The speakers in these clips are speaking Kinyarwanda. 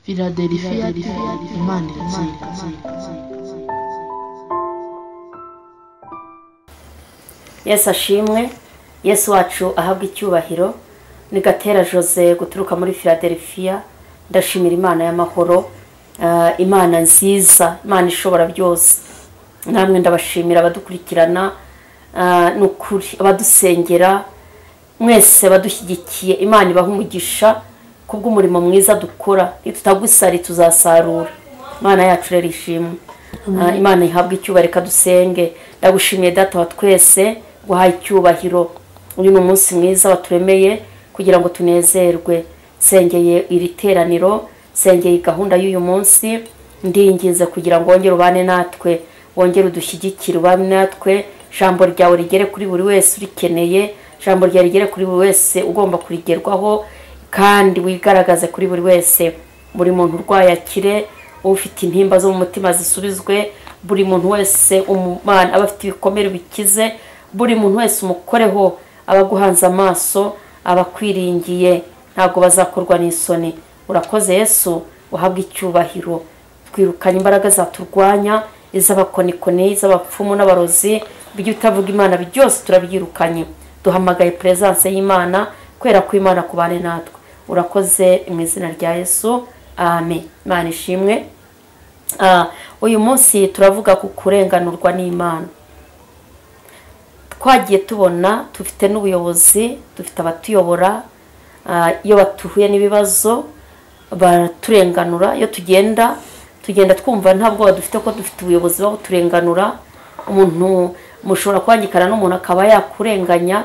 Philadelphia Imana iratsinda. Yesu ashimwe, Yesu wacu ahabwa icyubahiro. Ni Gatera Jose guturuka muri Philadelphia. Ndashimira Imana y'amahoro, Imana nziza, Imana ishobora byose. Namwe ndabashimira abadukurikirana, n'ukuri abadusengera mwese badushyigikiye. Imana ibaha umugisha kubw'umurimo mwiza dukora. Nitutagusari tuzasarura. Imana yacu rero ishimwe. Imana ihabwe icyubahiro. Reka dusenge. Ndagushimiye Data wa twese, guhaye icyubahiro. Uyu ni umunsi mwiza waturemeye kugira ngo tunezerwe. Sengeye iri teraniro, sengeye gahunda y'uyu munsi, ndinginze kugira ngo wongere ubane natwe, wongere udushyigikire, ubane natwe. Ijambo ryawe rigere kuri buri wese urikeneye, ijambo ryawe rigere kuri buri wese ugomba kurigerwaho, kandi wigaragaze kuri buri wese. Buri muntu urwaye akire, ufite intimba zo mu mutima zisubizwe, buri muntu wese umwana aba afite ibikomere bikize, buri muntu wese umukoreho, abaguhanze amaso, abakwiringiye ntabwo bazakorwa n'isoni. Urakoze Yesu, uhabwe icyubahiro. Twirukanye imbaraga zaturwanya, iz'abakonikoni, iz'abapfumu n'abarozi, ibyo utavuga Imana byose turabyirukanye. Duhamagaye presence y'Imana, kwera kw'Imana kubane natwe. Urakoze mu izina rya Yesu, amen. Imana ishimwe. Uyu munsi turavuga ku kurenganurwa n'Imana. Twagiye tubona dufite n'ubuyobozi, dufite abatuyobora. Iyo batuhuye n'ibibazo baraturenganura. Iyo tugenda twumva ntabwo dufite ko dufite ubuyobozi bwo turenganura. Umuntu mushobora kwangikana n'umuntu akaba yakurenganya,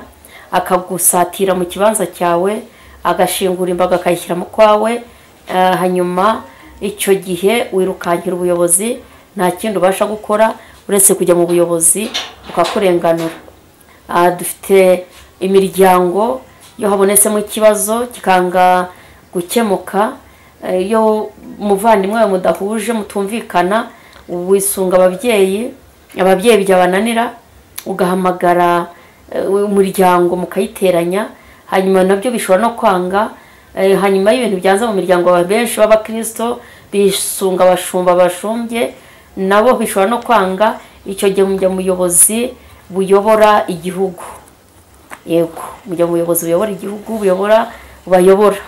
akagusatira mu kibanza cyawe, agashingura imbaga akayishyira mu kwawe. Hanyuma icyo gihe wirukankira ubuyobozi, nta kindi ubasha gukora uretse kujya mu buyobozi bukakurenganura. Dufite imiryango, iyo habonetsemo ikibazo kikanga gukemuka, iyo umuvandimwe wawe mudahuje mutumvikana, wisunga ababyeyi, ababyeyi byabananira ugahamagara umuryango mukayiteranya, hanyuma nabyo bishobora no kwanga. Hanyuma y'ibintu byanze mu miryango, benshi b'abakristo bisunga abashumba bashumbye, nabo bishobora no kwanga. Icyo gihe mujya mu buyobozi buyobora igihugu. Yego, mujya mu buyobozi buyobora igihugu, buyobora bayobora,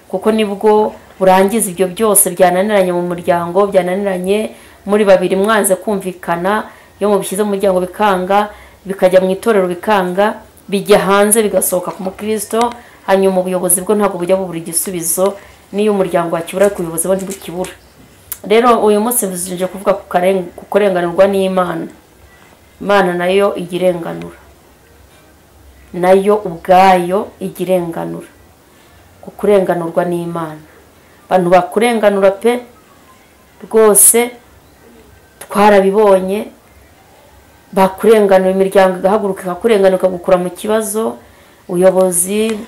kuko nibwo burangiza ibyo byose byananiranye mu muryango, byananiranye muri babiri mwanze kumvikana. Iyo mubishyize mu muryango bikanga, bikajya mu itorero bikanga, bijya hanze bigasohoka ku mukristo. Hanyuma ubuyobozi bwo ntabwo bujya bubura igisubizo. Niyo umuryango wakibura, ariko ubuyobozi bwo ntibukibura. Rero uyu munsi nje kuvuga ku kurenganurwa n'Imana. Imana nayo igirenganura, nayo ubwayo igirenganura. Ku kurenganurwa n'Imana, abantu bakurenganura pe rwose, twarabibonye. Bakurenganura, imiryango igahaguruka ikakurenganura, ikagukura mu kibazo. Ubuyobozi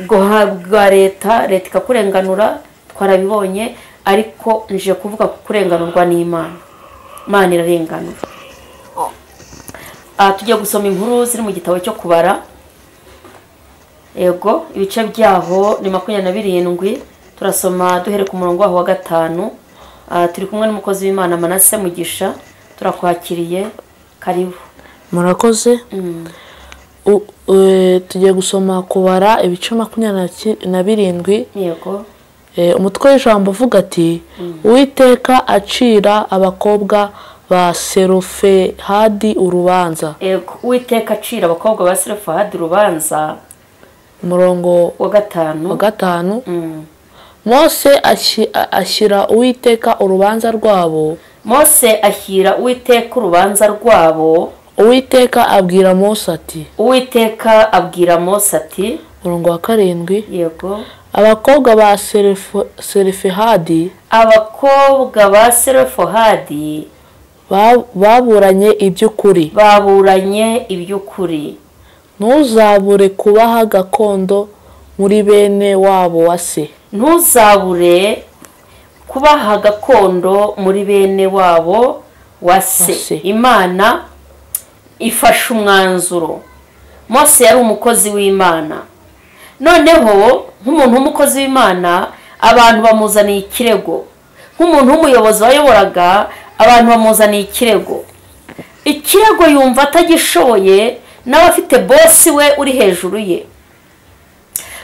bwa leta, leta ikakurenganura, twarabibonye. Ariko nje kuvuga ku kurenganurwa n'Imana. Imana irarenganura. Tugiye gusoma inkuru ziri mu gitabo cyo Kubara. Yego, ibice byaho ni 27. Turasoma duhere ku murongo waho wa 5. Turi kumwe n'umukozi w'Imana Manase Mugisha, turakwakiriye, karibu. Murakoze. Tugiye gusoma Kubara ibice 27. Yego. Umutwe w'ijambo uvuga ati: Uwiteka acira abakobwa ba Selofehadi urubanza. Yego, Uwiteka acira abakobwa ba Selofehadi urubanza. Umurongo wa 5. Wa 5. Mose ashyira Uwiteka urubanza rwabo. Mose ashyira Uwiteka urubanza rwabo. Uwiteka abwira Mose ati. Uwiteka abwira Mose ati. Umurongo wa 7. Yego. Abakobwa ba Selofehadi, abakobwa ba Selofehadi baburanye iby'ukuri, baburanye iby'ukuri. Ntuzabure kubaha gakondo muri bene wabo wa se. Ntuzabure kubaha gakondo muri bene wabo wa se. Imana ifashe umwanzuro. Mose yari umukozi w'Imana. Noneho nk'umuntu w'umukozi w'Imana Abantu bamuzaniye ikirego nk'umuntu w'umuyobozi wayoboraga, abantu bamuzaniye ikirego. Ikirego yumva atagishoboye, nawe afite bosi we uri hejuru ye.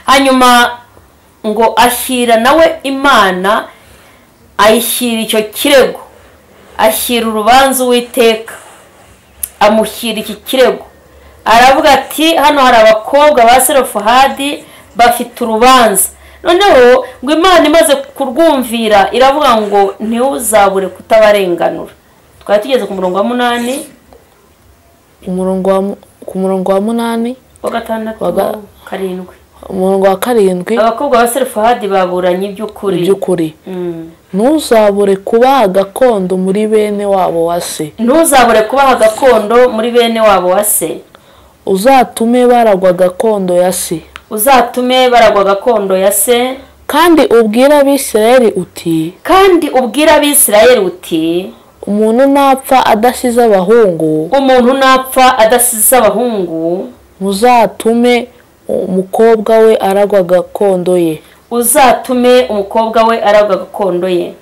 Hanyuma ngo ashyira nawe Imana, ayishyira icyo kirego, ashyira urubanza Uwiteka, amushyira iki kirego. Aravuga ati hano hari abakobwa ba Selofuhadi bafite urubanza. Noneho ngo Imana imaze kurwumvira iravuga ngo ntiuzabure kutabarenganura. Twari tugeze ku murongo wa 8, ku murongo wa 8 wa 6 7, umurongo wa 7. Abakobwa ba Selofuhadi baburanye iby'ukuri. Ntuzabure kubaha gakondo muri bene wabo wa se. Ntuzabure kubaha gakondo muri bene wabo wa se. Uzatume baragwa gakondo ya se. Uzatume baragwa gakondo ya se. Kandi ubwira Abisirayeli uti, kandi ubwira Abisirayeli uti, umuntu napfa adasize abahungu, umuntu napfa adasize abahungu, muzatume umukobwa we aragwa gakondo ye. Uzatume umukobwa we aragwa gakondo ye.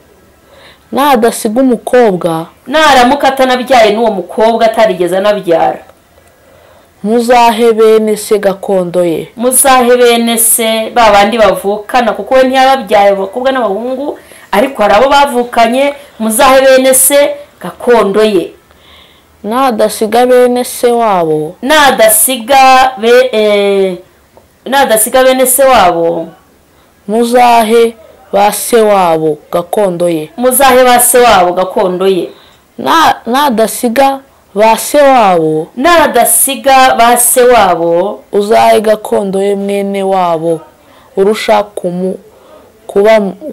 Nadasiga umukobwa, naramuka atanabyaye n'uwo mukobwa atarigeze anabyara, muzahe bene se gakondo ye. Muzahe bene se ba bandi bavukana, kuko we ntiyababyaye abakobwa n'abahungu, ariko hari abo bavukanye. Muzahe bene se gakondo ye. Nadasiga bene se wabo, nadasiga bene se wabo, muzahe ba se wabo gakondo ye. Muzahe ba se wabo gakondo ye. Nadasiga ba se wabo, nadasiga ba se wabo, uzahe gakondo ye mwene wabo urusha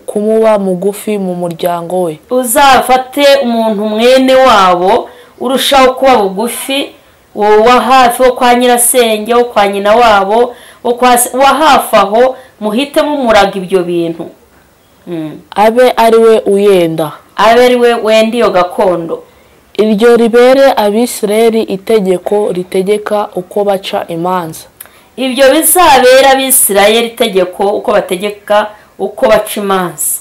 kumuba mugufi mu muryango we. Uzafate umuntu mwene wabo urushaho kuba bugufi, wa hafi wo kwa nyirasenge, wo kwa nyina wabo, wa hafi aho, muhite mumuraga ibyo bintu. Abe ari we uyenda, abe ari we wenda iyo gakondo. Iryo ribere Abisirayeli itegeko ritegeka uko baca imanza. Ibyo bizabera Abisirayeli itegeko uko bategeka uko baca imanza.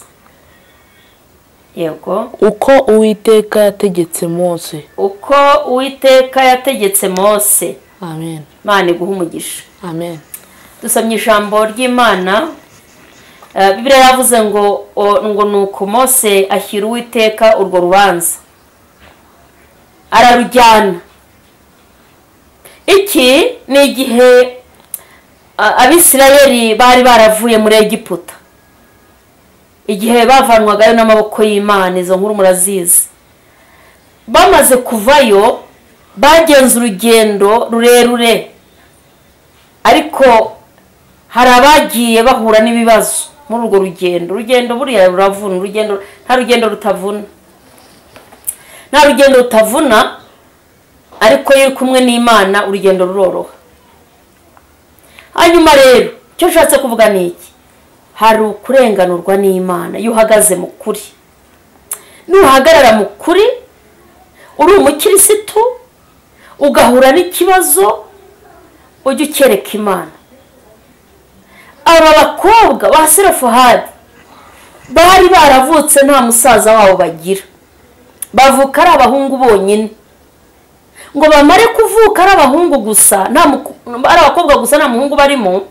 Yego. Uko Uwiteka yategetse Mose. Uko Uwiteka yategetse Mose. Amen. Imana iguhe umugisha. Amen. Dusomye ijambo ry'Imana. Bibiliya yavuze ngo nuko Mose ashyira Uwiteka urwo rubanza, ararujyana. Iki ni igihe Abisirayeli bari baravuye muri Egiputa, igihe bavanwagayo n'amaboko y'Imana. Izo nkuru murazizi. Bamaze kuvayo bagenze urugendo rurerure, ariko hari abagiye bahura n'ibibazo muri urwo rugendo. Urugendo buriya ruravuna, urugendo nta rugendo rutavuna, nta rugendo rutavuna, ariko iyo uri kumwe n'Imana urugendo ruroroha. Hanyuma rero icyo nshatse kuvuga ni iki: hari ukurenganurwa n'Imana iyo uhagaze mu kuri. Nuhagarara mu kuri uri umukirisitu ugahura n'ikibazo, ujye ukereka Imana. Aba bakobwa ba Selofuhadi bari baravutse nta musaza wabo bagira, bavuka ari abahungu bonyine. Ngo bamare kuvuka ari abahungu gusa, ari abakobwa gusa, nta muhungu barimo.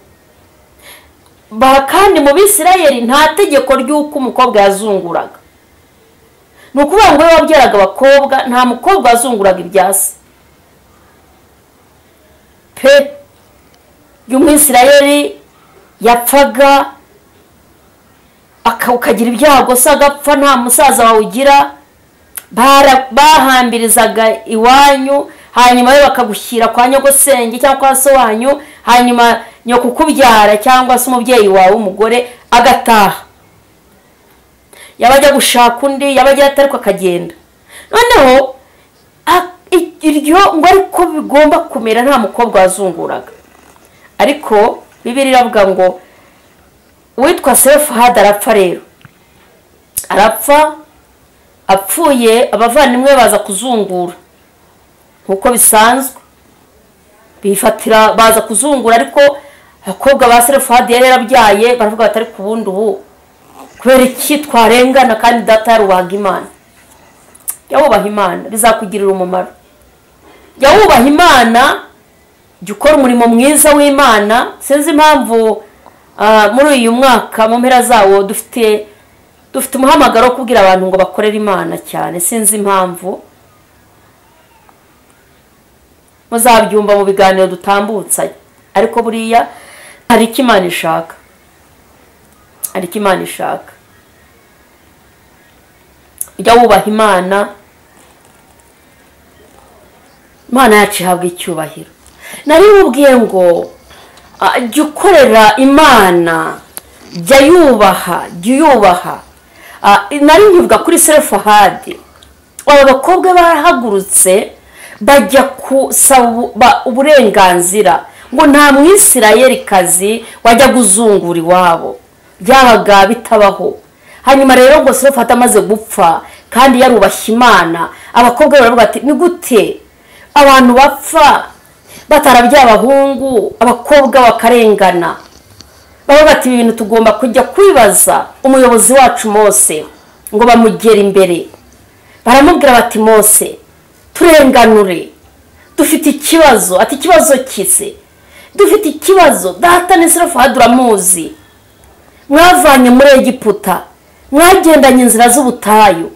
Kandi mu Bisirayeli nta tegeko ry'uko umukobwa yazunguraga. Ni ukuvuga ngo iyo wabyaraga abakobwa nta mukobwa wazunguraga ibyasi pe. Y'Umwisirayeli yapfaga ukagira ibyago se agapfa nta musaza wawe ugira, bahambirizaga iwanyu, hanyuma we bakagushyira kwa nyogosenge cyangwa kwa so wanyu, hanyuma nyoko ukubyara cyangwa se umubyeyi wawe w'umugore agataha, yaba ajya gushaka undi, yaba agira atari ko akagenda. Noneho iryo ngo ariko bigomba kumera, nta mukobwa wazunguraga. Ariko Bibiliya iravuga ngo uwitwa Selofuhadi arapfa. Rero arapfa, apfuye abavandimwe baza kuzungura nkuko bisanzwe, bifatira baza kuzungura. Ariko abakobwa ba Selofuhadi yari yarabyaye baravuga batari ku bundi ubu Kubera iki twarengana kandi data yarubahaga Imana? Jya wubaha Imana bizakugirira umumaro. Jya wubaha Imana, jya ukora umurimo mwiza w'Imana. Sinzi impamvu muri uyu mwaka mu mpera zawo dufite umuhamagaro wo kubwira abantu ngo bakorere Imana cyane. Sinzi impamvu, muzabyumva mu biganiro dutambutsa, ariko buriya hari icyo Imana ishaka, hari icyo Imana ishaka. Ujya wubaha Imana, Imana yacu ihabwa icyubahiro. Nari mubwiye ngo jya ukorera Imana, jya yubaha, jya uyubaha. Nari nkivuga kuri Selofahadi, aba bakobwa barahagurutse bajya gusaba uburenganzira ngo nta mwisirayelikazi wajya guzungura iwabo, byabaga bitabaho. Hanyuma rero ngo Selofahadi amaze gupfa kandi yarubashye Imana, abakobwa baravuga ati ni gute abantu bapfa batarabyaye abahungu, abakobwa bakarengana? Baravuga ati ibi bintu tugomba kujya kwibaza umuyobozi wacu Mose. Ngo bamugere imbere, baramubwira bati Mose turenganure, dufite ikibazo. Ati ikibazo kise? Dufite ikibazo, data ni Selofahadi uramuzi, mwavanye muri Egiputa, mwagendanye inzira z'ubutayu,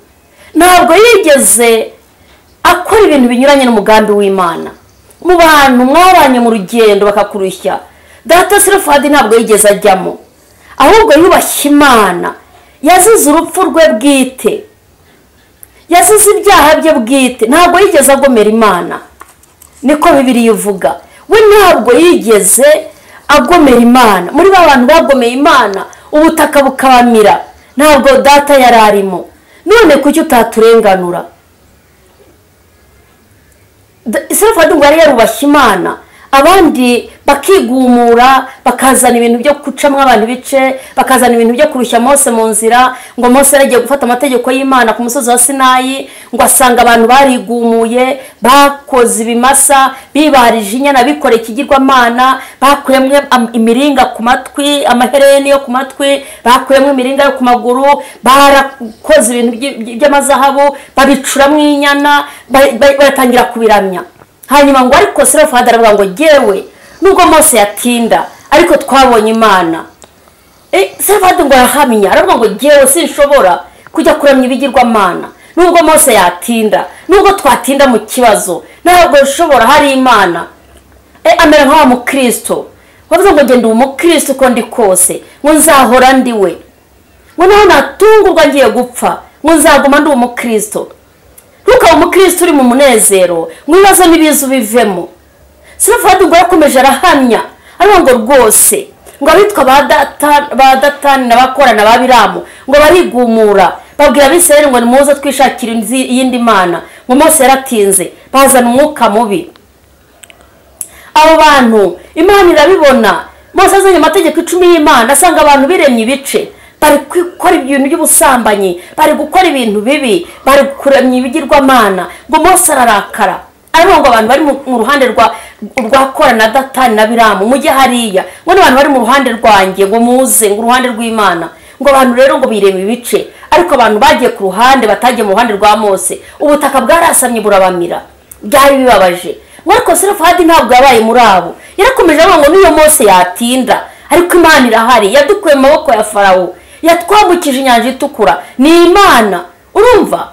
ntabwo yigeze akora ibintu binyuranye n'umugambi w'Imana. Mu bantu mwabanye mu rugendo bakakurushya, data Selofahadi ntabwo yigeze ajyamo, ahubwo yubashye Imana, yazize urupfu rwe bwite, yazize ibyaha bye bwite, ntabwo yigeze agomera Imana. Niko Bibiliya ivuga, we ntabwo yigeze agomera Imana. Muri ba bantu bagomeye Imana ubutaka bukabamira, ntabwo data yari arimo. None kuki utaturenganura? Selofahadi ngo yari yarubashye Imana, abandi bakigumura bakazana ibintu byo gucamo abantu ibice, bakazana ibintu byo kurushya Mose mu nzira. Ngo Mose yaragiye gufata amategeko y'Imana ku musozi wa Sinayi, ngo asanga abantu barigumuye, bakoze ibimasa, bibarije inyana, bikoreye ikigirwamana, bakuyemo imiringa ku matwi, amahereni yo ku matwi, bakuyemo imiringa yo ku maguru, barakoze ibintu by'amazahabu, babicuramo inyana, baratangira kubiramya. Hanyuma ngo ariko Selofahadi aravuga ngo jyewe nubwo Mose yatinda ariko twabonye Imana. Selofahadi ngo arahamya, aravuga ngo jyewe sinshobora kujya kuramya ibigirwamana, nubwo Mose yatinda, nubwo twatinda mu kibazo, ntabwo nshobora, hari Imana. Amera nka wa mukristo wavuze ngo genda umukristo uko ndi kose, ngo nzahora ndi we, ngo naho natungurwa ngiye gupfa, ngo nzaguma ndi umukristo. Ntukaba umukristo uri mu munezero, ngo ibibazo n'ibiza ubivemo. Selofahadi ngo yakomeje arahamya, aravuga ngo rwose ngo abitwa ba Datani n'abakorana ba Biramu ngo barigumura, babwira Abisirayeli ngo nimuze twishakire iyindi mana. Ngo Mose yaratinze, bazana umwuka mubi. Abo bantu Imana irabibona. Mose azanye amategeko 10 y'Imana, asanga abantu biremye ibice, bari gukora ibintu by'ubusambanyi, bari gukora ibintu bibi, bari kuramya ibigirwamana. Ngo Mose ararakara, aravuga ngo abantu bari mu ruhande rwa Kora na Datani na Biramu mujye hariya, ngo n'abantu bari mu ruhande rwanjye ngo muze, ngo uruhande rw'Imana. Ngo abantu rero ngo birema ibice, ariko abantu bagiye ku ruhande batagiye mu ruhande rwa Mose, ubutaka bwarasamye burabamira. Byari bibabaje. Ngo ariko Selofahadi ntabwo yabaye muri abo, yarakomeje avuga ngo n'iyo Mose yatinda ariko Imana irahari, yadukuye mu maboko ya Farawo, yatwambukije inyanja itukura, ni Imana. Urumva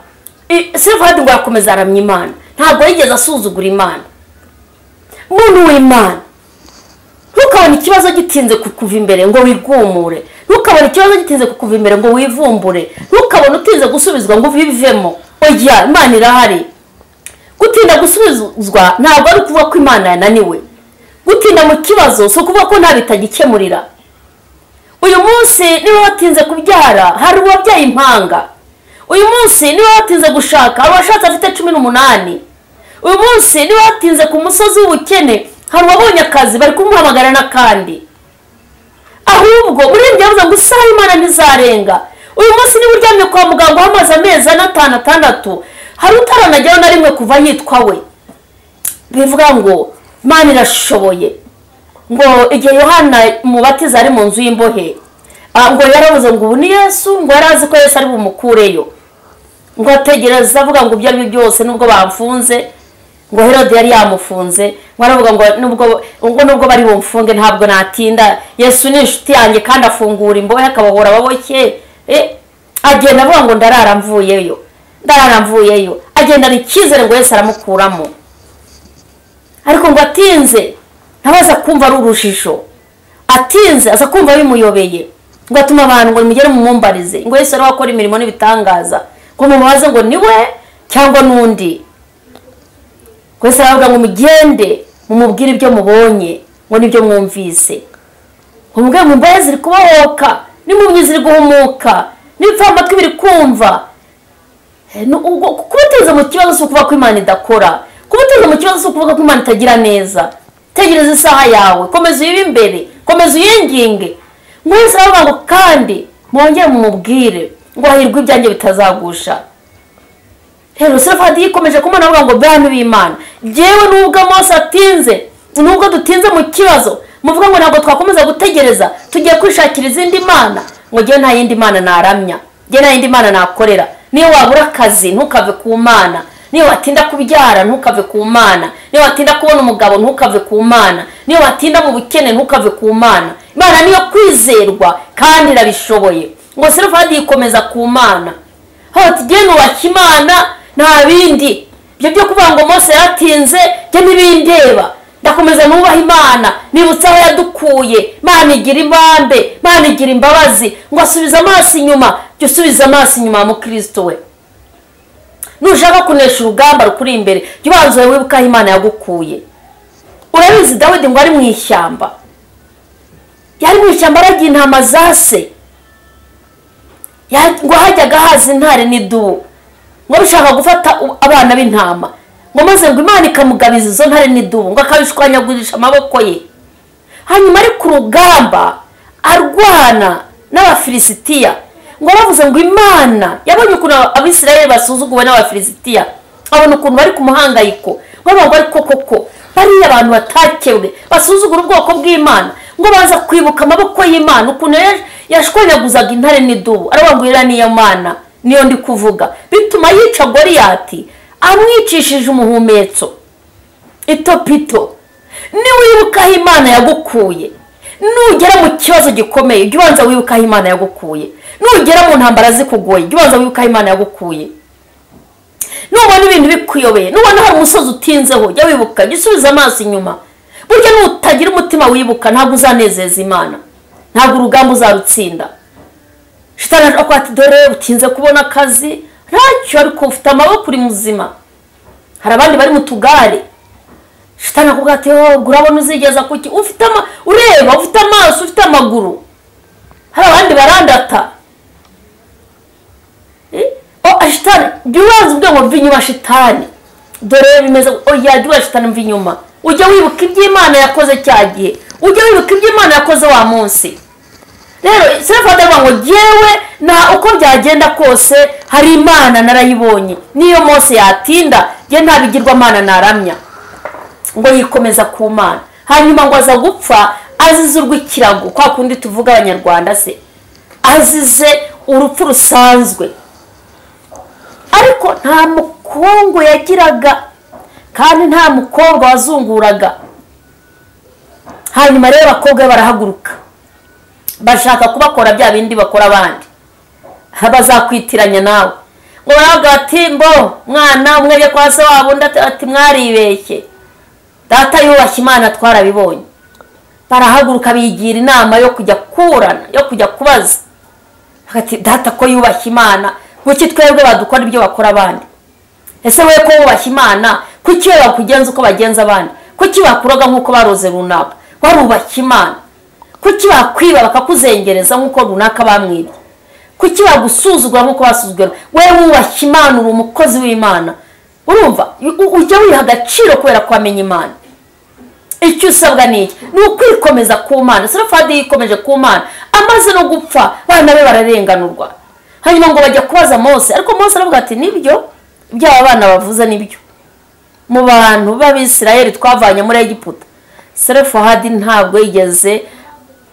Selofahadi ngo arakomeza aramya Imana, ntabwo yigeze asuzugura Imana. Muntu w'Imana, ntukabone ikibazo gitinze kukuva imbere ngo wigumure, ntukabone ikibazo gitinze kukuva imbere ngo wivumbure, ntukabone utinze gusubizwa ngo ubivemo. Oya, Imana irahari. Gutinda gusubizwa ntabwo ari ukuvuga ko Imana yananiwe. Gutinda mu kibazo si ukuvuga ko nta bitagikemurira. Uyu munsi niba watinze kubyara, hari uwabyaye impanga. Uyu munsi niba watinze gushaka, hari uwashatse afite 18. Uyu munsi niba watinze ku musozi w'ubukene, hari uwabonye akazi bari kumuhamagara n'akandi. Ahubwo urembye yavuze ngo isaha y'Imana ntizarenga. Uyu munsi niba uryamye kwa muganga wamaze amezi 4, 5, 6, hari utaranageraho na rimwe kuva yitwa we. Bivuga ngo Imana irashoboye. Ngo igihe Yohana Umubatiza ari mu nzu y'imbohe, Ngo yaravuze ngo ubu ni Yesu, ngo yarazi ko Yesu ari bumukureyo, ngo ategereza avuga ngo ibyo ari byo byose nubwo bamfunze, ngo Herode yari yamufunze, ngo aravuga ngo nubwo bari bumfunge ntabwo natinda, Yesu ni inshuti yanjye kandi afungura imbohe akabahora ababoshye. Agenda avuga ngo ndarara mvuyeyo, ndarara mvuyeyo, agendana icyizere ngo Yesu aramukuramo. Ariko ngo atinze ntabaza kumva ari urujijo, atinze aza kumva bimuyobeye, ngo atuma abantu ngo mugere mumumbarize, ngo Yesu ariwe akora imirimo n'ibitangaza, ngo mumubaze ngo niwe cyangwa n'undi. Ngo Yesu aravuga ngo mugende mumubwire ibyo mubonye, ngo nibyo mwumvise, ngo mubwire ngo imbohe ziri kubohoka, n'impumyi ziri guhumuka, n'ibipfamatwi biri kumva. Kuba mu kibazo si ukuvuga ko Imana idakora, kuba mu kibazo si ukuvuga ko Imana itagira neza. Tegereza isaha yawe, komeza uyibe imbere, komeza uyinginge. Ngo Yesu aravuga ngo kandi mwongere mumubwire ngo hahirwe ibyanjye bitazagusha. Rero Serafadi yikomeje kumana avuga ngo bantu b'Imana, jyewe nubwo Mose atinze, nubwo dutinze mu kibazo, muvuga ngo ntabwo twakomeza gutegereza, tugiye kwishakira izindi mana, ngo jyewe nta yindi mana naramya, jyewe nta yindi mana nakorera. Niyo wabura akazi ntukave ku Mana, niyo watinda kubyara ntukave ku Mana, niyo watinda kubona umugabo ntukave ku Mana, niyo watinda mu bukene ntukave ku Mana. Imana niyo kwizerwa kandi irabishoboye. Ngo Serafadi yikomeza ku Mana, aho ati nubaha Imana nta bindi ibyo byo kuvuga ngo Mose yaratinze jye ntibindeba, ndakomeza nubaha Imana, nibutse aho yadukuye. Imana igira ibambe, Imana igira imbabazi. Ngo asubize amaso inyuma, jya usubiza amaso inyuma mu Kristo we. Nushaka kunesha urugamba rukuri imbere, jya ubanza wibuke aho Imana yagukuye. Urabizi Dawidi ngo ari mu ishyamba, yari mu ishyamba aragiye intama za se, ngo hajyaga haza intare n'idubu, ngo bishaka gufata abana b'intama, ngo maze ngo Imana ikamugabiza izo ntare n'idubu, ngo akabishwanyagurisha amaboko ye. Hanyuma ari ku rugamba arwana n'Abafilisitiya, ngo bavuze ngo Imana yabonye ukuntu Abisirayeli basuzuguwe n'Abafilisitiya, abona ukuntu bari ku muhangayiko, ngo bavuga ariko koko bariya abantu batakebwe basuzugura ubwoko bw'Imana, ngo baza kwibuka amaboko y'Imana ukuntu yashwanyaguzaga intare n'idubu, aravuga ngo iriya niyo Mana niyo ndi kuvuga. Bituma yica Goliyati amwicishije umuhumetso itopito. Niwibuka aho Imana yagukuye, nugera mu kibazo gikomeye jya ubanza wibuka aho Imana yagukuye, nugera mu ntambara zikugoye jya ubanza wibuka aho Imana yagukuye, nubona ibintu bikuyobeye, nubona hari umusozi utinzeho jya wibuka, jya usubiza amaso inyuma. Burya nutagira umutima wibuka ntabwo uzanezeza Imana, ntabwo urugamba uzarutsinda. Shitani akwati dore utinze kubona akazi, ntacyo, ariko ufite amaboko uri muzima. Hari abandi bari mu tugare, shitani akubwira ati urabona uzigeza kuki, ufite ureba, ufite amaso, ufite amaguru. Hari abandi barandata. Shitani jya ubanza ubwe ngo mva inyuma shitani, dore bimeze, oya jya uba shitani mva inyuma, ujya wibuka ibyo Imana yakoze cya gihe, ujya wibuka ibyo Imana yakoze wa munsi. Rero Serafadi avuga ngo jyewe na uko byagenda kose hari Imana narayibonye, niyo Mose yatinda jye nta bigirwamana naramya. Ngo yikomeza ku Mana. Hanyuma ngo aza gupfa azize urw'ikirago, kwa kundi tuvuga Abanyarwanda se, azize urupfu rusanzwe. Ariko nta mukungu yagiraga kandi nta mukobwa wazunguraga. Hanyuma rero abakobwa barahaguruka bashaka kubakora bya bindi bakora abandi, bazakwitiranya nawe. Ngo baravuga ati mbo mwana umwe kwa se wabo, undi ati mwaribeshye, data yubashye Imana twarabibonye. Barahaguruka bigira inama yo kujya kurana, yo kujya kubaza ati data ko yubashye Imana, kuki twebwe badukora ibyo bakora abandi? Ese we ko wubashye Imana, kuki we bakugenza uko bagenza abandi? Kuki bakuroga nk'uko baroze runaka? Warubashye Imana. Kuki bakwiba bakakuzengereza nk'uko runaka bamwibye? Kuki bagusuzugura nk'uko basuzugura? Wewe wubashye Imana, uri umukozi w'Imana. Urumva ujya wiha agaciro kubera ko wamenye Imana. Icyo usabwa ni iki? Ni ukwikomeza ku Mana. Serafadi yikomeje ku Mana, amaze no gupfa abana be bararenganurwa. Hanyuma ngo bajya kubaza Mose, ariko Mose aravuga ati nibyo ibyo aba bana bavuze nibyo, mu bantu b'Abisirayeli twavanye muri Egiputa, Serafadi ntabwo yigeze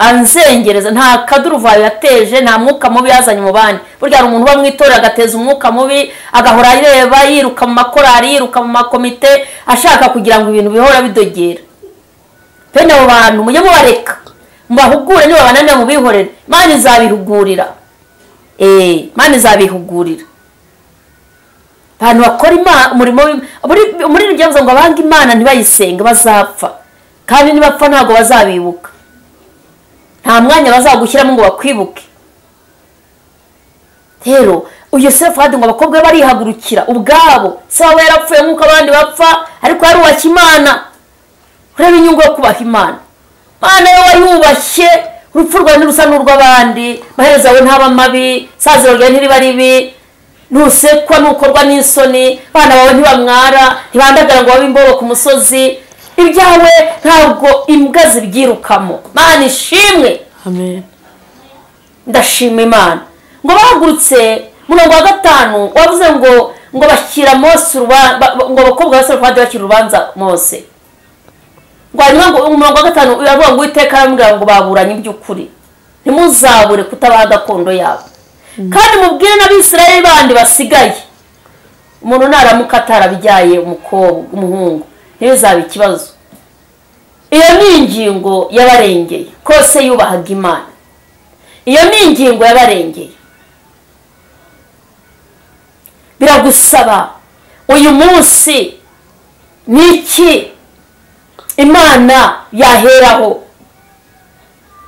anzengereza, nta kaduruvayo yateje, nta mwuka mubi yazanye mu bandi. Burya hari umuntu uba mu itorero agateza umwuka mubi, agahora areba, yiruka mu makorari, yiruka mu makomite, ashaka kugira ngo ibintu bihora bidogera. Bene abo bantu mujye mubareka, mubahugure, niba bananiwe mubihorere, Imana izabihugurira. Imana izabihugurira. Abantu bakora umurimo muri ibyo ngo abanga Imana ntibayisenge bazapfa, kandi nibapfa ntabwo bazabibuka, nta mwanya bazagushyiramo ngo bakwibuke. Rero uyu Selofehadi ngo abakobwa be barihagurukira ubwabo, se wabo yarapfuye nk'uko abandi bapfa, ariko yarubashye Imana. Urebe inyungu yo kubaha Imana. Imana yo wayubashye, urupfu rwawe ntirusa n'urw'abandi, amaherezo yawe ntaba mabi, isaziro ryawe ntiriba ribi, ntusekwa, ntukorwa n'isoni, abana bawe ntibamwara, ntibandagara ngo babe imbobo ku musozi, ibyawe ntabwo imbwa zibyirukamo. Imana ishimwe. Amen. Ndashima Imana. Ngo bahagurutse, murongo wa 5 wavuze ngo bashyira Mose ngo abakobwa ba Selofehadi bashyira urubanza Mose. Ngo hanyuma ngo umurongo wa 5 uravuga ngo Uwiteka aramubwira ngo baburanye iby'ukuri, ntimuzabure kutabaha gakondo yabo, kandi mubwire n'Abisirayeli bandi basigaye, umuntu naramuka atarabyaye umukobwa umuhungu ntibizabe ikibazo. Iyo ni ingingo yabarengeye, kose yubahaga Imana. Iyo ni ingingo yabarengeye. Biragusaba uyu munsi niki Imana yaheraho?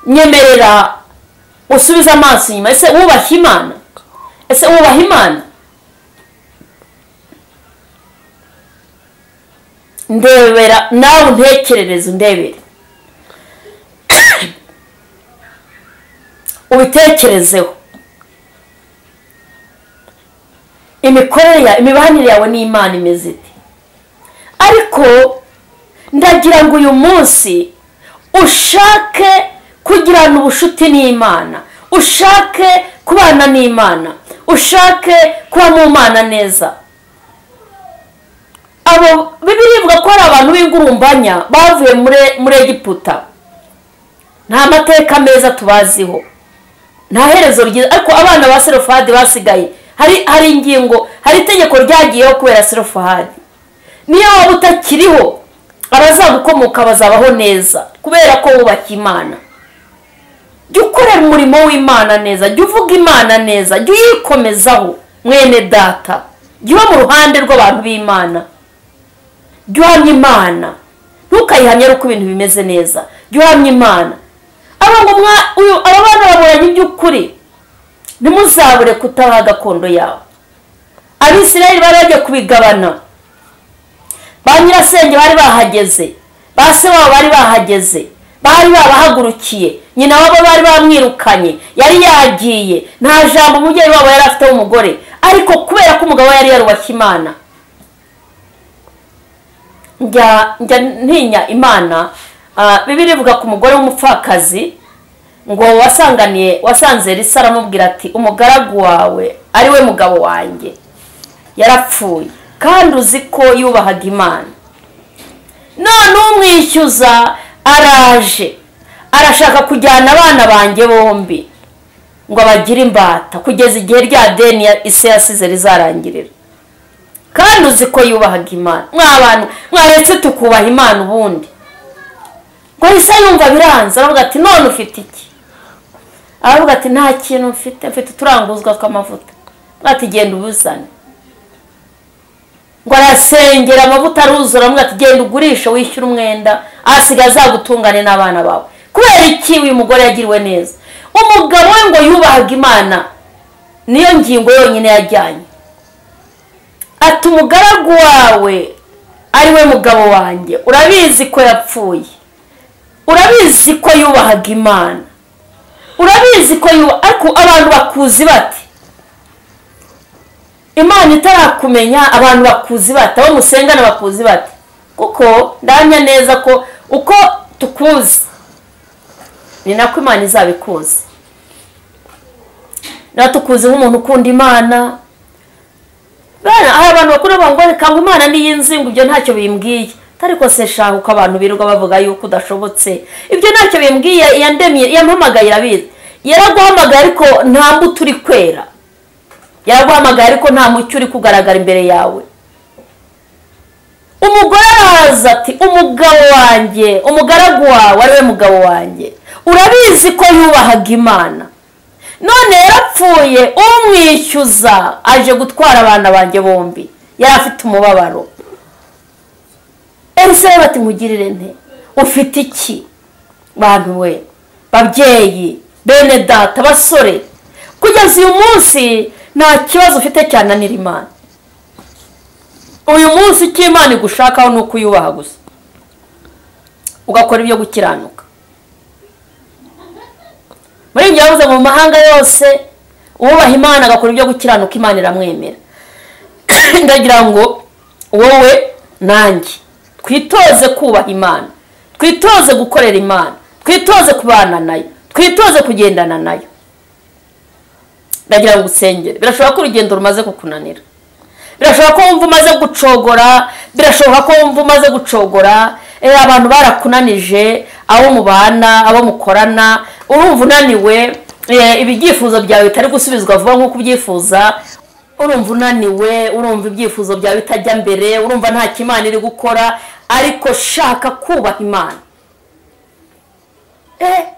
Nyemerera usubize amaso inyuma. Ese wubaha Imana? Ese wubaha Imana? Ndebera nawe, untekerereze, undebere, ubitekerezeho. Imikorere, imibanire yawe n'Imana imeze ite? Ariko ndagira ngo uyu munsi ushake kugirana ubushuti n'Imana, ushake kubana n'Imana, ushake kuba mu Mana neza. Abo Bibiliya ivuga ko hari abantu b'ingurumbanya bavuye muri Egiputa, nta mateka meza tubaziho, nta herezo ryiza, ariko abana ba Selofehadi basigaye, hari ingingo, hari itegeko ryagiyeho kubera Selofehadi. Niyo waba utakiriho, abazagukomoka bazabaho neza kubera ko wubashye Imana. Jya ukorera umurimo w'Imana neza, jya uvuga Imana neza, jya uyikomezaho mwene data, jya uba mu ruhande rw'abantu b'Imana, jya uhamya Imana, ntukayihamye ari uko ibintu bimeze neza, jya uhamya Imana. Aba bana baburanye iby'ukuri, ntimuzabure kutabaha gakondo yabo. Abisirayeli bari bagiye kubigabana, ba nyirasenge bari bahageze, ba se wabo bari bahageze, bari babahagurukiye, nyina wabo bari bamwirukanye, yari yagiye, nta jambo umubyeyi wabo yari afite w'umugore, ariko kubera ko umugabo yari yarubashye Imana. Njya ntinya Imana. Bibiliya ivuga ku mugore w'umupfakazi ngo wasanganiye, wasanze Elisa aramubwira ati umugaragu wawe ari we mugabo wanjye yarapfuye, kandi uzi ko yubahaga Imana, none umwishyuza araje arashaka kujyana abana banjye bombi ngo abagire imbata kugeza igihe rya deni isi yasize rizarangirira, kandi uzi ko yubahaga Imana. Mwa bantu mwaretse tukubaha Imana ubundi. Ngo Elisa yumva biranze, aravuga ati none ufite iki? Aravuga ati nta kintu mfite, mfite uturanguzwa tw'amavuta. Ati genda ubuzane. Ngo arasengera amavuta aruzura, aravuga ati genda ugurishe wishyure umwenda, asigaye azagutungane n'abana bawe. Kubera iki uyu mugore yagiriwe neza? Umugabo we ngo yubahaga Imana, niyo ngingo yonyine yajyanye. Ati umugaragu wawe ari we mugabo wanjye, urabizi ko yapfuye, urabizi ko yubahaga Imana, urabizi ko ariko abantu bakuzi bati Imana itarakumenya, abantu bakuzi bati, abo musengana bakuzi bati, kuko ndamya neza ko uko tukuzi ni nako Imana izabikuzi. Na tukuzi nk'umuntu ukunda Imana. Bana hari abantu bakuru bangwa reka ngo Imana ni y'inzingo, ibyo ntacyo bimbwiye. Ariko se shahu ko abantu birirwa bavuga yuko udashobotse, ibyo ntacyo bimbwiye, yandemye yampamagaye irabizi. Yaraguhamagaye ariko nta mbuto uri kwera, yaraguhamagaye ariko nta mucyo uri kugaragara imbere yawe. Umugore araza ati umugabo wanjye, umugaragu wawe ari we mugabo wanjye, urabizi ko yubahaga Imana, none yarapfuye, umwishyuza aje gutwara abana banjye bombi. Yari afite umubabaro. Elisa bati nkugirire nte, ufite iki? Bantu we, babyeyi, bene data, basore, kugeza uyu munsi nta kibazo ufite cyananira Imana. Uyu munsi icyo Imana igushakaho ni uko uyubaha gusa, ugakora ibyo gukiranuka. Muri ibyo yavuze mu mahanga yose, uwubaha Imana agakora ibyo gukiranuka, Imana iramwemera. Ndagira ngo wowe nanjye twitoze kubaha Imana, twitoze gukorera Imana, twitoze kubana nayo, twitoze kugendana nayo. Ndagira ngo usengere. Birashoboka ko urugendo rumaze kukunanira, birashoboka ko wumva umaze gucogora, birashoboka ko wumva umaze gucogora, abantu barakunanije, abo mubana, abo mukorana, urumva unaniwe, ibyifuzo byawe bitari gusubizwa vuba nk'uko ubyifuza, urumva unaniwe, urumva ibyifuzo byawe bitajya mbere, urumva nta kimana iri gukora, ariko shaka kubaha Imana.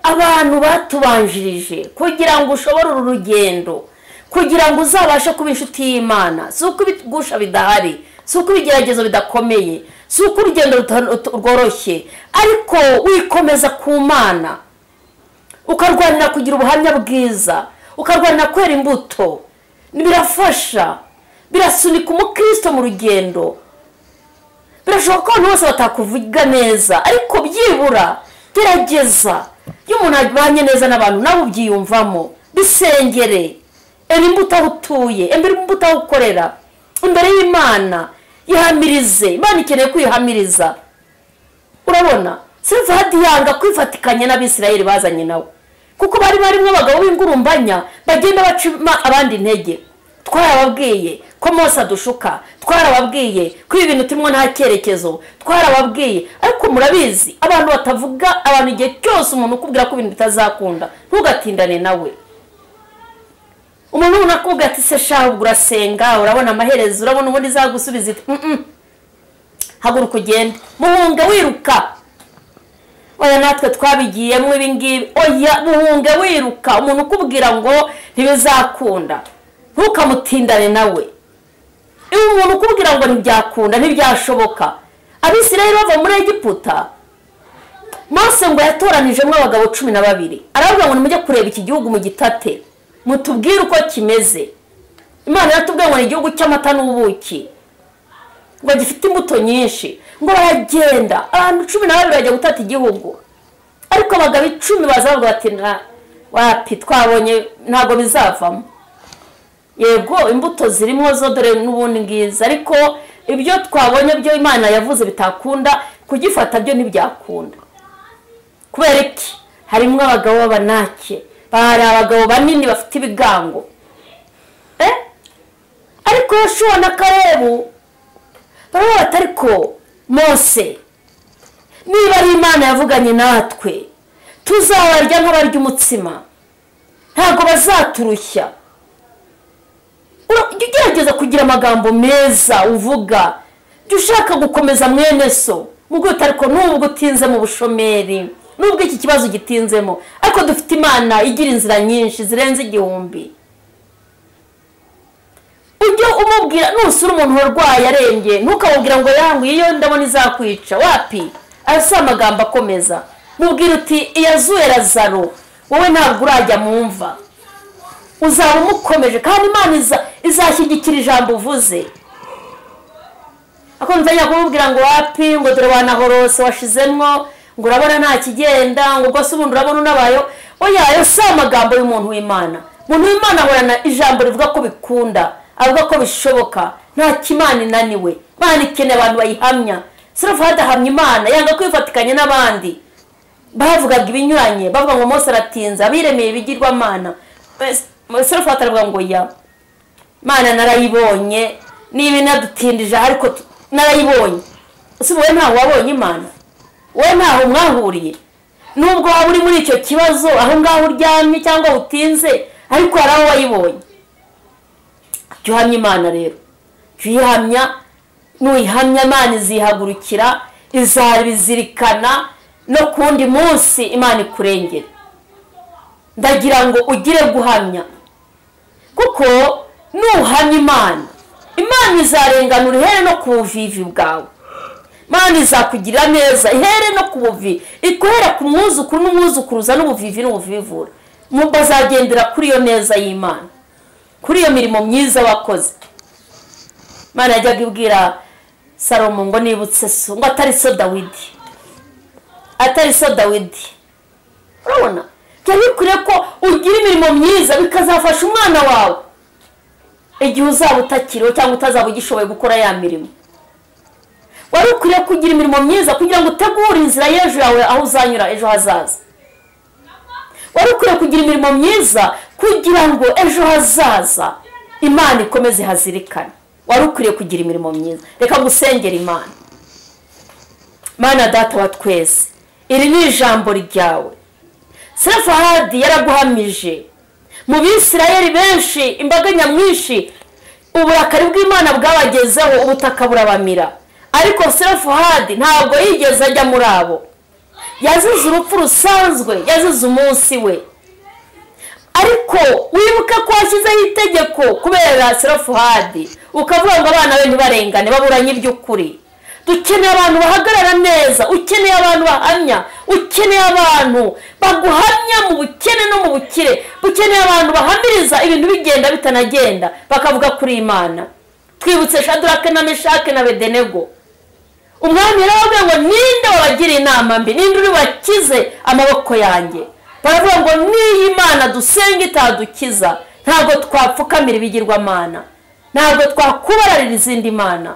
Abantu batubanjirije kugira ngo ushobore uru rugendo, kugira ngo uzabashe kuba inshuti y'Imana, si uko ibigusha bidahari, si uko ibigeragezo bidakomeye, si uko urugendo rworoshye, ariko wikomeza ku Mana, ukarwanira kugira ubuhamya bwiza, ukarwanira kwera imbuto. Birafasha, birasunika umukristo mu rugendo. Birashoboka ko abantu bose batakuvuga neza, ariko byibura gerageza. Iyo umuntu abanye neza n'abantu nawe ubyiyumvamo, bisengere, imbuto aho utuye, imbuto aho ukorera, imbere y'Imana yihamirize. Imana ikeneye kwihamiriza. Urabona Selofehadi yanga kwifatikanya n'Abisirayeli bazanye nawe, kuko bari barimo abagabo b'ingurumbanya bagenda bacima abandi intege. Twarababwiye ko Mose adushuka, twarababwiye ko ibi bintu turimo nta cyerekezo, twarababwiye. Ariko murabizi abantu batavuga, abantu igihe cyose umuntu ukubwira ko ibintu bitazakunda, ntugatindane nawe. Umuntu unakubwira ati se shahu urasenga, urabona amaherezo, urabona ubundi izagusubiza iti haguruka ugende, muhunge wiruka. Oya natwe twabigiyemo ibi ngibi, oya muhunge wiruka. Umuntu ukubwira ngo ntibizakunda, ntukamutindane nawe. Iyo umuntu ukubwira ngo ntibyakunda, ntibyashoboka. Abisirayeli bava muri Egiputa, Mose ngo yatoranijemo abagabo 12, aravuga ngo nimujye kureba iki gihugu mu gitate, mutubwire uko kimeze. Imana yaratubwiye ngo ni igihugu cy'amata n'ubuki, ngo gifite imbuto nyinshi. Ngo baragenda abantu 12 bajya gutata igihugu, ariko abagabo 10 baza bavuga bati wapi, twabonye ntabwo bizavamo. Yego imbuto zirimo zo dore n'ubundi ngiza, ariko ibyo twabonye byo Imana yavuze bitakunda, kugifata byo ntibyakunda. Kubera iki? Harimo abagabo b'abanake, bari abagabo banini bafite ibigango. Ariko Yoshuwa na Kalebu baravuga bati ariko Mose, niba ari Imana yavuganye natwe, tuzabarya nk'abarya umutsima, ntabwo bazaturushya. Ujye ugerageza kugira amagambo meza uvuga, jya ushaka gukomeza mwene so, mubwo ariko nubwo utinze mu bushomeri, nubwo iki kibazo gitinzemo, ariko dufite Imana igira inzira nyinshi zirenze 1000. Ujye umubwira, nusura umuntu warwaye arembye, ntukamubwira ngo yangu iyo ndabona izakwica, wapi? Ayo si amagambo akomeza. Mubwira uti iyazuye Lazaro, wowe ntabwo urajya mu mva, uzaba umukomeje, kandi Imana izashyigikira ijambo uvuze. Akomeza kumubwira ngo wapi, ngo dore wanahorose washizemwo, ngo urabona nta kigenda, ngo ubwo se ubundi urabona unabayo. Oya, ayo si amagambo y'umuntu w'Imana. Umuntu w'Imana ahorana ijambo rivuga ko bikunda, avuga ko bishoboka, nta kimana inaniwe. Imana ikeneye abantu bayihamya. Selofehadi ahamya Imana, yanga kwifatikanya n'abandi bavugaga ibinyuranye, bavuga ngo Mose aratinze, abiremeye ibigirwamana. Selofehadi aravuga ngo ya Imana narayibonye, niba inadutindije ariko narayibonye. Si wowe ntaho wabonye Imana, wowe ntaho mwahuriye. Nubwo waba uri muri icyo kibazo aho ngaho uryamye cyangwa utinze, ariko hari aho wayibonye. Jya uhamya Imana rero, jya uyihamya. Nuyihamya Imana izihagurukira, izabizirikana no kundi munsi Imana ikurengera. Ndagira ngo ugire guhamya, kuko nuhamya Imana, Imana izarenganura ihere no ku buvivi bwawe. Imana izakugirira neza ihere no ku buvi, ikuhera ku mwuzukuru n'umwuzukuruza n'ubuvivi n'ubuvivura. Bazagendera kuri iyo neza y'Imana, kuri iyo mirimo myiza wakoze. Imana yajyaga ibwira Salomo ngo nibutse so, ngo atari so Dawidi, atari so Dawidi. Urabona, byari bikwiriye ko ugira imirimo myiza bikazafasha umwana wawe igihe uzaba utakiriho cyangwa utazaba ugishoboye gukora ya mirimo. Wari ukwiriye kugira imirimo myiza kugira ngo utegure inzira y'ejo yawe, aho uzanyura ejo hazaza. Wari ukwiriye kugira imirimo myiza kugira ngo ejo hazaza Imana ikomeze hazirikane. Wari ukwiriye kugira imirimo myiza. Reka gusengera Imana. Mana Data wa twese, iri ni ijambo ryawe. Selofehadi yaraguhamije mu Bisirayeli benshi, imbaga nyamwinshi, uburakari bw'Imana bwabagezeho, ubutaka burabamira. Ariko Selofehadi ntabwo yigeze ajya muri abo. Yazize urupfu rusanzwe, yazize umunsi we. Ariko wibuke ko washyizeho itegeko kubera Selofehadi, ukavuga ngo abana be ntibarengane, baburanye iby'ukuri. Dukeneye abantu bahagarara neza, ukeneye abantu bahamya, ukeneye abantu baguhamya mu bukene no mu bukire, ukeneye abantu bahamiriza ibintu bigenda bitanagenda, bakavuga kuri Imana. Twibutse Shadrake na Meshake na Abedenego. Umwami yarababwiye ngo ninde wabagira inama mbi, ninde uri bakize amaboko yanjye? Baravuga ngo niyi Imana dusenga itadukiza, ntabwo twapfukamira ibigirwamana, ntabwo twakubararira izindi mana.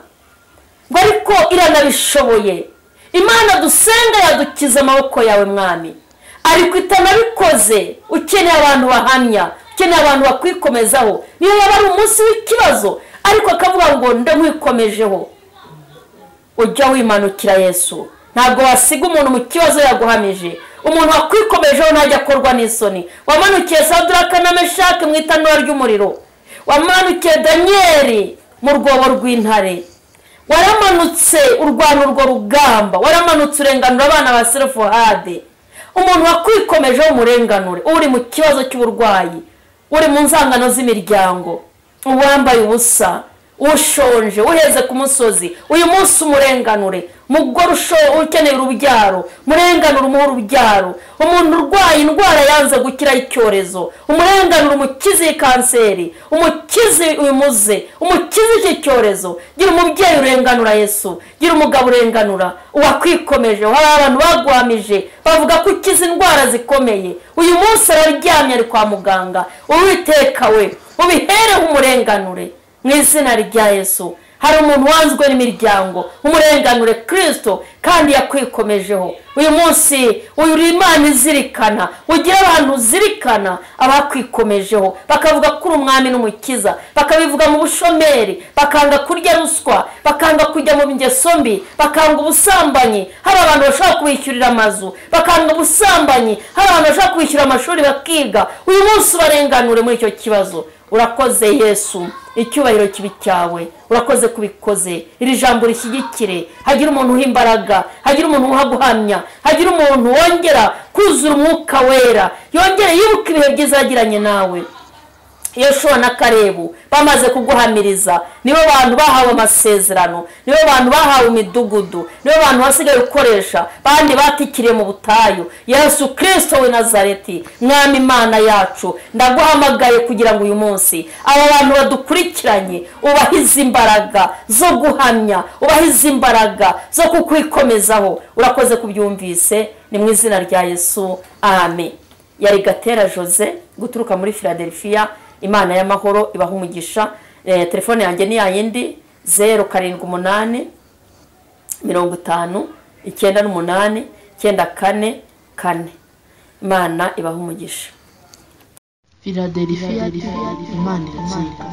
Ngo ariko iranabishoboye, Imana dusenga yadukiza amaboko yawe mwami. Ariko itanabikoze, ukeneye abantu bahamya, ukeneye abantu bakwikomezaho. Niyo yaba ari umunsi w'ikibazo, ariko akavuga ngo ndamwikomejeho. Ujya wimanukira Yesu. Ntabwo wasiga umuntu mu kibazo yaguhamije. Umuntu wakwikomejeho ntajya akorwa n'isoni. Wamanukiye Sadraka na Meshake mu itanura ry'umuriro, wamanukiye Daniyeli mu rwobo rw'intare, waramanutse urwana urwo rugamba, waramanutse urenganura abana ba Selofehadi. Umuntu wakwikomejeho umurenganure, uri mu kibazo cy'uburwayi, uri mu nzangano z'imiryango, uwambaye ubusa, ushonje, uheze ku musozi, uyu munsi umurenganure. Mugore ukeneye urubyaro, murenganure umuhe urubyaro. Umuntu urwaye indwara yanze gukira icyorezo, umurenganure, umukize kanseri, umukize uyu muze, umukize iki cyorezo. Gira umubyeyi urenganura Yesu, gira umugabo urenganura uwakwikomeje. Hari abantu baguhamije bavuga ko ukiza indwara zikomeye, uyu munsi araryamye ari kwa muganga. Uwiteka we, ubihereho umurenganure mu izina rya Yesu. Hari umuntu wanzwe n'imiryango, umurenganure Kristo, kandi yakwikomejeho. Uyu munsi uyu Imana izirikana, ugira abantu uzirikana abakwikomejeho, bakavuga ko uri umwami n'umukiza, bakabivuga mu bushomeri, bakanga kurya ruswa, bakanga kujya mu ngeso mbi, bakanga ubusambanyi. Hari abantu bashobora kubishyurira amazu, bakanga ubusambanyi. Hari abantu bashobora kubishyura amashuri bakiga. Uyu munsi ubarenganure muri icyo kibazo. Urakoze Yesu, icyubahiro kibi cyawe, urakoze kubikoze. Iri jambo rishyigikire, hagira umuntu uha imbaraga, hagira umuntu uha guhamya, hagira umuntu wongera kuzura umwuka wera, yongere yibuka ibihe byiza yagiranye nawe. Yoshuwa na Kalebu bamaze kuguhamiriza, nibo bantu bahawe amasezerano, nibo bantu bahawe imidugudu, nibo bantu basigaye gukoresha, bandi batikiriye mu butayu. Yesu Kristo w'i Nazareti, Mwami Imana yacu, ndaguhamagaye kugira ngo uyu munsi aba bantu badukurikiranye ubahize imbaraga zo guhamya, ubahize imbaraga zo kukwikomezaho. Urakoze kubyumvise, ni mu izina rya Yesu, amen. Yari Gatera Jose guturuka muri Philadelphia. Imana y'amahoro ibaha umugisha. Telefone yanjye ni yayindi 078 50 98 94 4. Imana ibaha umugisha. Philadelphia, Imana irakira.